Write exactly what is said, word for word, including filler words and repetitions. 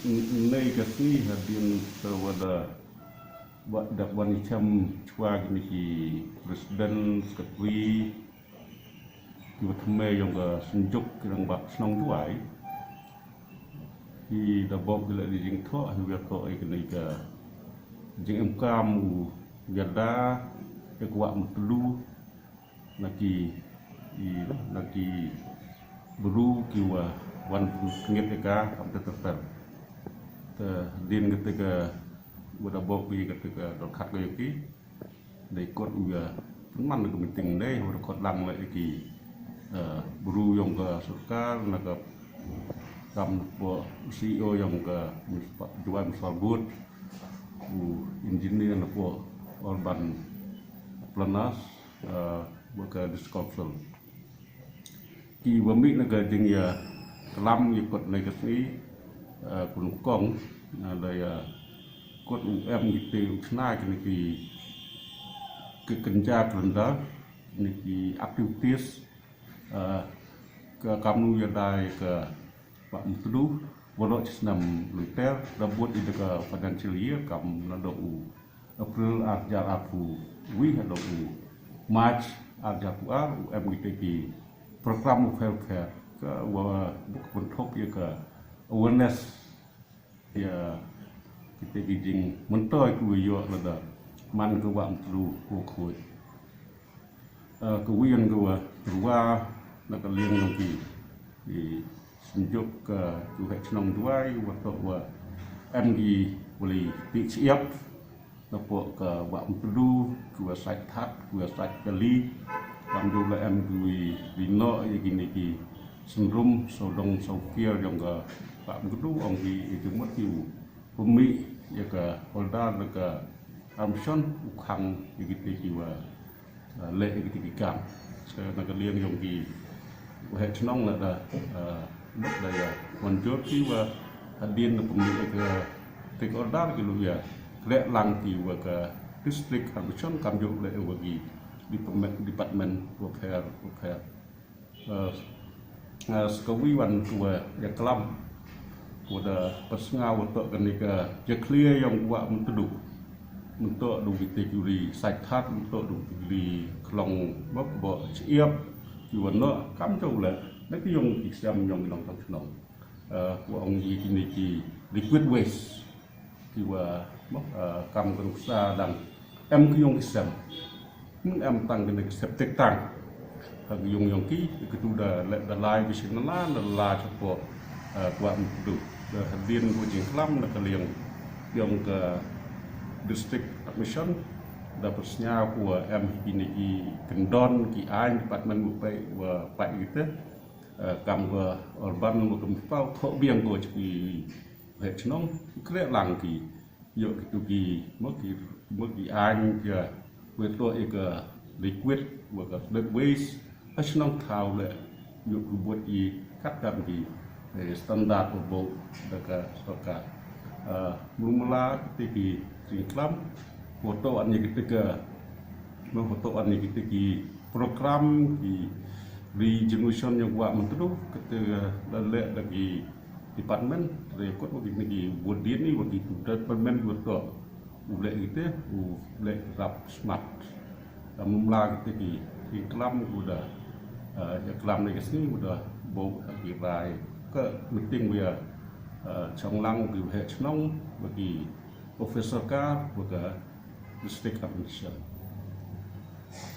Nei ka sngi hadien te wa da, wa da wan i chem chwa kini ki president, secretary, ki wa thymme yong ka Synjuk ki Rangbah Chnong Jowai. Ki da bok ki la di jingthoh, hi wa thoh i kini ka jingemkam u yada, e kwah mutlu, na ki, i, na ki bru ki wa wan pynngit e ka kam te ter ter. Te din ka te ka wa da bok i ka te ka dorkhat ka yoki. Dei kot u ya pynman ka meeting dei, wa da kot lang le ki, eh, bru yong ka sorkar, na ka kam po C E O yong ka municipal, Jowai Municipal Board, u engineer na po urban planners, eh, wa ka district council. Ki wa mih na ka jingya klam ya kot na ka sngi, eh, kun kong, na da ya kot u em ki te u chna ki ni ki, ki kynja kalendar, ni ki activities, eh, ka kamnu ya dai ka Bah Mutdu, waroh chi snem lynter, da bud i da ka financial year, kam na do u April ar hajar arphew wi, ha do u March ar hajar arphew ar, u em ki te ki program u pher pher, ka wa buk pynthop ya ka awareness ya ki te ki jingmyntoi ki wa yoh lada man ka Bah Mutdu ko khoi. Eh, ka wian ka wa tyrwa na ka liang yong ki, ki Synjuk ka Kynhun Chnong Jowai, wa toh wa em ki wa li ti chiap, na po ka Bah Mutdu, ki wa sait that, ki wa sait kali, kam ju la em ki wi li no ya ki ni ki syndrome, so dong so kiar yong ka Bah Mutdu, ong ki i jumut ki u pynmih ya ka order na ka Armstrong u khang ya ki te ki wa, ah, le ya ki te ki kam. Sa na ka liang yong ki wa heh chnong la da, ah, mut da ya manjur ki wa hadien na pynmih ya ka te ki order ki lu ya. Kre lang ki wa ka district Armstrong kam ju le wa ki department, department wa pher, wa pher. Eh, eh, sa ka wi wan tu wa ya klam, wa da pynsngaw wa toh kani ka ya clear yong wa Mutdu. Mynto du ki te ki ri sait that, mynto du ki ri khlong bok bok chiap, ki wa no kam jong le, na ki yong ki siam yong nong tang chnong. Eh, wa ong ki kini ki liquid waste. Ki wa, mo, eh, kam ka nuksa dang em ki yong ki sem. Mun em tang kini ki septic tank. Ha ki yong yong ki, ki tu da le, da lai ki sin na la, da la chapo, eh, wa Mutdu. Da hadien ko jingklam na ka liang yong ka district Armstrong. Da pynsngaw ko wa em kini ki kyndon ki aiñ department wa pai, wa pai ki te. Eh, kam ka urban wa ka municipal, thoh biang ko chi ki heh chnong, kre lang ki, yoh ki tu ki, mo ki, mo ki aiñ ki, wa toh ya ka liquid, wa ka solid waste, ha chnong thaw le, yoh ki bud i kat kam ki, eh, standard wa bok da ka sorkar. Eh, mula ki te ki jingklam, wa toh an ya ki te ka, mo wa toh an ya ki te ki program, ki regeneration yong wa Mutdu, ki te, eh, da le da ki department, re kot wa ki ni ki bud dien ni wa ki tu department wa toh. U le ki te, u le rap smart. Da mumla ki te ki, ki klam u da, eh, ya klam ni ka sngi u da bok ha ki rai. Ka meeting wa ya, eh, chong lang ki heh chnong, wa ki office sorkar, wa ka district administration.